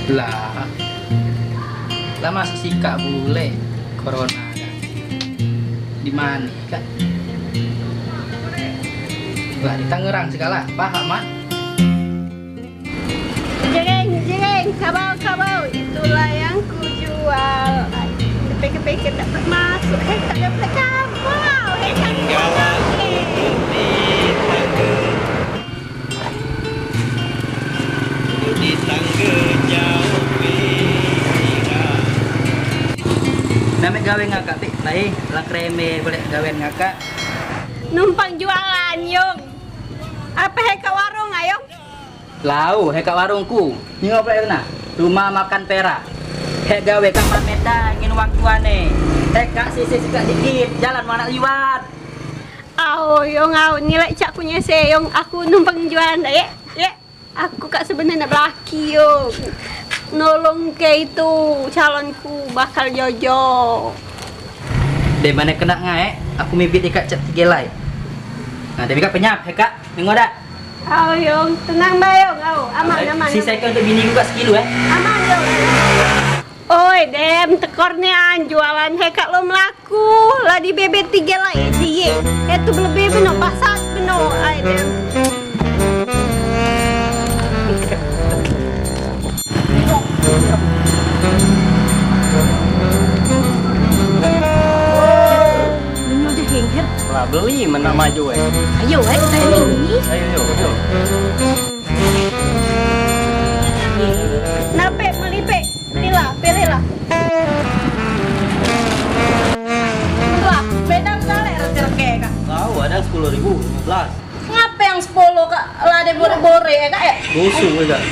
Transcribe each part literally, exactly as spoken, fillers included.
Lah, lah masuk sikak bule corona kan. Di mana kak? Lah di Tangerang segala, paham mak? Jeng, jeng, kabau, kabau, itulah yang ku jual. Pikir-pikir tak termasuk, eh, tak dapat kabau, eh, tak dapat. Di tangga jauh pira. Name gawe ngakak, Pik? Lai, lah kreme boleh gawean ngakak. Numpang jualan, Yung. Ape he kak warung, Ayong? Lau, he kak warungku. Ningok pula kena. Rumah makan Pera. He gawe kak mamet dah, ngin wang tuane. He kak sisi sikak dikit, jalan anak liwat. Au, Yong, au, nilai cak ku nyese, Yong, aku numpang jualan dah, ye, ye. Aku kak sebenarnya nak belaki, Yong. Nolong ke itu calonku bakal jojo. Deh, mana kena ngae, aku mibit ikak cak tiga lai. Nah, demi kak penyap, he kak, nengok dak? Au, Yong, tenang bae, Yong, au, aman, aman. Sisa ke untuk bini ku kak sekilo, eh. Aman, Yong. Oi, Dem, tekor nian, jualan he kak lo melaku, lah di bebet tiga lai, cie. Itu lebih beno, pasat beno, ai, Dem. Menyo je hengher. Lah, beli men nak maju, eh. Ayo, eh, kita ini. Ayo, ayo, ayo. Nape meli, Pek? Pilihlah, pilihlah. Wah, beda kali harga kak. Tahu ada sepuluh ribu, lima belas. Ngape yang sepuluh kak? Lah ada bore-bore ya kak ya? Busuk ya kak.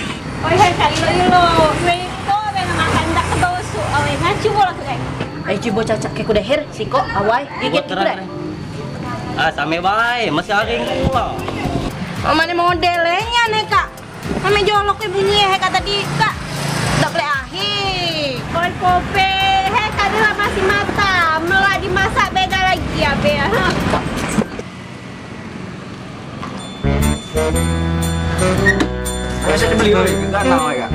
Oh iya kak, ilo-ilo. Wiko bena makan dak kebusuk. Awe ngacu bola tu kak. Eh, cubo cacak ke kuda her, siko, awai, gigit kuda. Ah, same bae, masih aring pula. Oh, mane model e nya ne kak? Ame jolok e bunyi he kak tadi kak. Dak boleh ahi. Oi kope, he kak dia masih mata, melak dimasak beda lagi ape ya. Biasa dibeli oi, enggak tahu ya.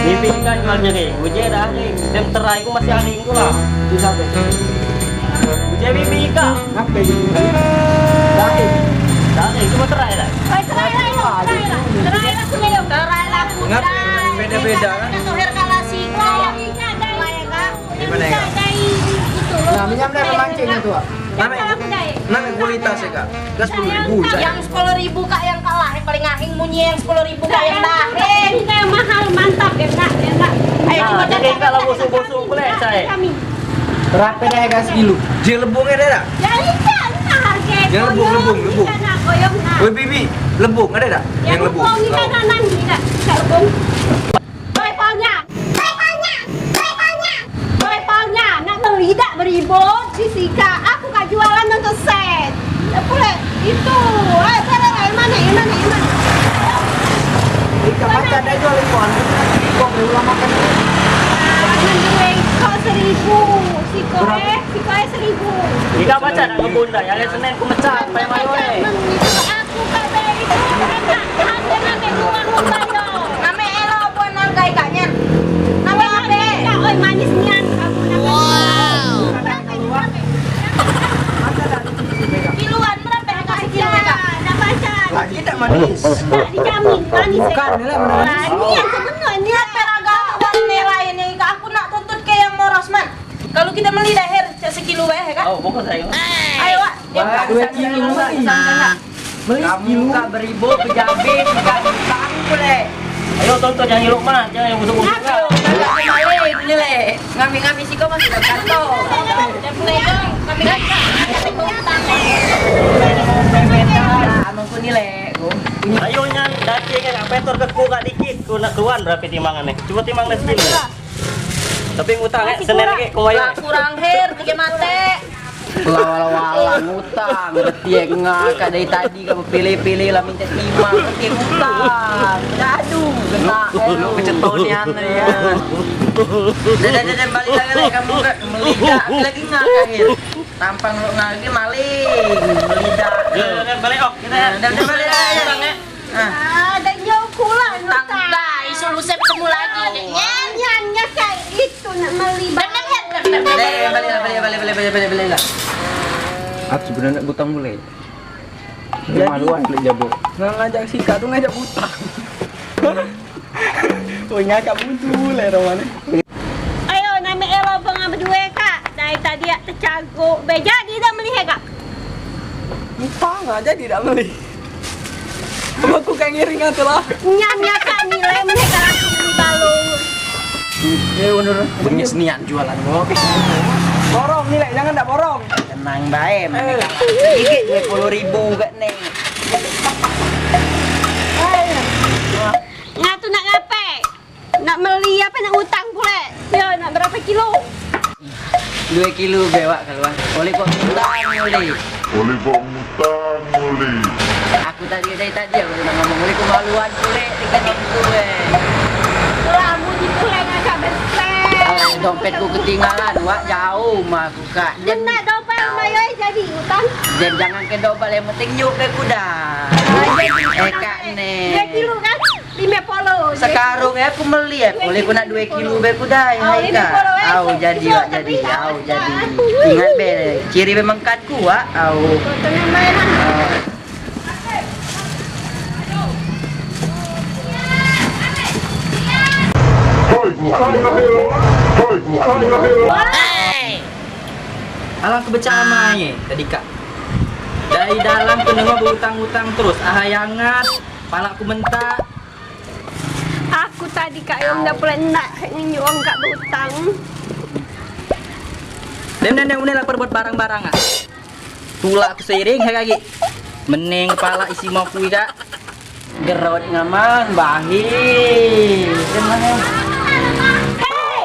Mimpi ikan jual nyeri, uje dah ahi, dem terai ku masih ahi ku lah. Itu siapa? Uje mimpi ikan. Ngape gitu? Dari. Dari, cuma terai dah. Oi, terai lah, terai lah. Terai lah, aku nyayong. Terai lah, aku. Ngape? Beda-beda kan? Toher kalah si. Gimana ya kak? Nah, minyak dah memancing itu kak. Name, name kualitas ya kak. Dah sepuluh ribu. Yang sepuluh ribu kak yang kalah, yang paling ahing munyi yang sepuluh ribu kak yang dah. Kita yang mahal, mantap ya kak, ya kak. Ayo coba jadi kak lah busuk-busuk boleh saya. Kami. Berapa dah harga sekilo? Dia lebung ada tak? Ya, ikan, nah, harga. Dia lebung, lebung, lebung. Ikan, nah, koyong, nah. Woi, bibi, lebung ada tak? Ya, yang lebung, lebung. Ikan, nah, nah, ikan, ikan lebung. Boy, palnya. Boy, palnya. Boy, palnya. Boy, palnya. Nak beli dak beribu, di sika. Aku kak jualan untuk set. Dak boleh. Itu. Eh, mana, mana, mana, mana? Ikan macam ada jual ikan. Ikan berulang makan. Nah, mending kau seribu. Siko, eh. Siko, eh, seribu. Ikan macam nak ngebun dah. Yang Senin ku mecah. Payah malu, eh. Aku kak beli itu enak. Harga name murah, murah, yo. Name elo buat nang kai kak nyan. Name ape? Kak, oi, manis nian. Kamu nak. Wow. Kiluan berapa harga sekilo, kak? Dah baca. Lagi tak manis. Dah dijamin manis. Bukan, ni lah manis. Manis yang sebenar ni. Apa harga aku buat merah ini, kak? Aku nak tuntut ke yang moros, man. Kalau kita meli dah, Her, cak sekilo bae, Kak. Oh, pokok saya. Ayo, Wak. Wah, dua kilo lagi. Meli kamu sekilo. Kak beribu, pejabi, tiga juta aku boleh. Ayo, tonton yang elok mah, jangan yang busuk-busuk. Aduh, maling ni, Le. Ngambil-ngambil siko masih dak jatuh. Ayo, nyan, dati ke Kak Petor ke ku, Kak, dikit. Ku nak keluar berapa timbangan ni? Cuba timbang dah sekilo. Tapi ngutang, eh, Senin lagi, kurang, kurang, Her, tiga mate. Wala-wala ngutang, betiek ngakak dari tadi kau pilih-pilih lah minta timang, betiek ngutang. Aduh, kena. Lu keceton nian ya. Dah, dah, dah, dah, balik lagi, lagi kamu ke melidak lagi ngakak, Her. Tampang lu lagi maling, melidak. Dah, dah, dah, balik, oh. Dah, dah, dah, balik lagi. Ngutang, eh. Ah, dah nyoku lah ngutang. Dah, isu lu sep ketemu lagi. Nyan, nyan, nyan, kayak gitu nak meli. Beli, beli, beli, beli, beli, beli, beli, beli lah. Aku sebenarnya nak butang boleh. Jadi malu aku jabuk. Nah, ngajak sikak tu ngajak butang. Oh, ngajak buntu le roman. Ayo, name elo pengabe due, Kak. Dari tadi yak tecaguk. Be, jadi dak meli, he, Kak? Entah, nggak jadi dak meli. Aku kayak ngiring aku lah. Nyam ya, Kak, nilai meli kalau aku beli balung. Eh, bener. Bengis niat jualan kok. Borong nilai, jangan dak borong. Tenang bae, mana, Kak? Dikit dua puluh ribu, Kak, nih. Ngatu nak ngape? Nak meli ape nak utang pule? Yo, nak berapa kilo? Dua kilo be wak keluar. Oleh kok utang, oleh. Oleh kok utang, oleh. Aku tadi, dari tadi aku nak ngomong, oleh kemaluan pule dengan orang tua. Lah, mu dipulai ngajak besar. Alah, dompetku ketinggalan, wak, jauh mah aku, Kak. Dem nak dobal, Mayo, jadi utang. Dem jangan ke dobal, yang penting nyuk be kuda. Eh, Kak, nih. Dua kilo kan? Lima puluh. Sekarung ya aku meli ya, oleh ku nak dua kilo be kuda ya. Au, jadi, wak, jadi, au, jadi. Ingat be, ciri memang kan kuat, au. Tenang bae lah. Alang kebecamai tadi, Kak. Dari dalam ku dengar berutang-utang terus, ahai angat, palak ku mentak. Aku tadi, Kak, yang dah pernah nak nunjuk orang, Kak, berutang. Dem, dem, dem, ini lah perbuat barang-barang, ah. Tulak aku seiring, hai, kaki. Mening kepala isi mau kui, Kak. Gerot ngaman, bahi. Dem, mana? Hei!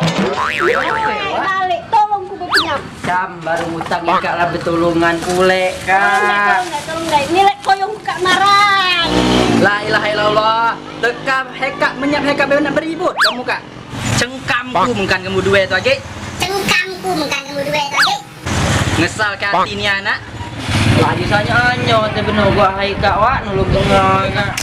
Balik, tolong ku berkenyam. Cam, baru ngutang ikak lah betulungan pulek, Kak. Tolong, tolong, tolong. Ini lek koyong kak marah. La ilaha illallah. Teka hekak menyap hekak benak beribut kamu, Kak. Cengkamku mengkan kamu due tu, Agi. Cengkamku mengkan kamu due tu, Agi. Ngesal ke hati ni anak. Lagi sanyo anyo te beno gua hai kak wak nulung dengar kak.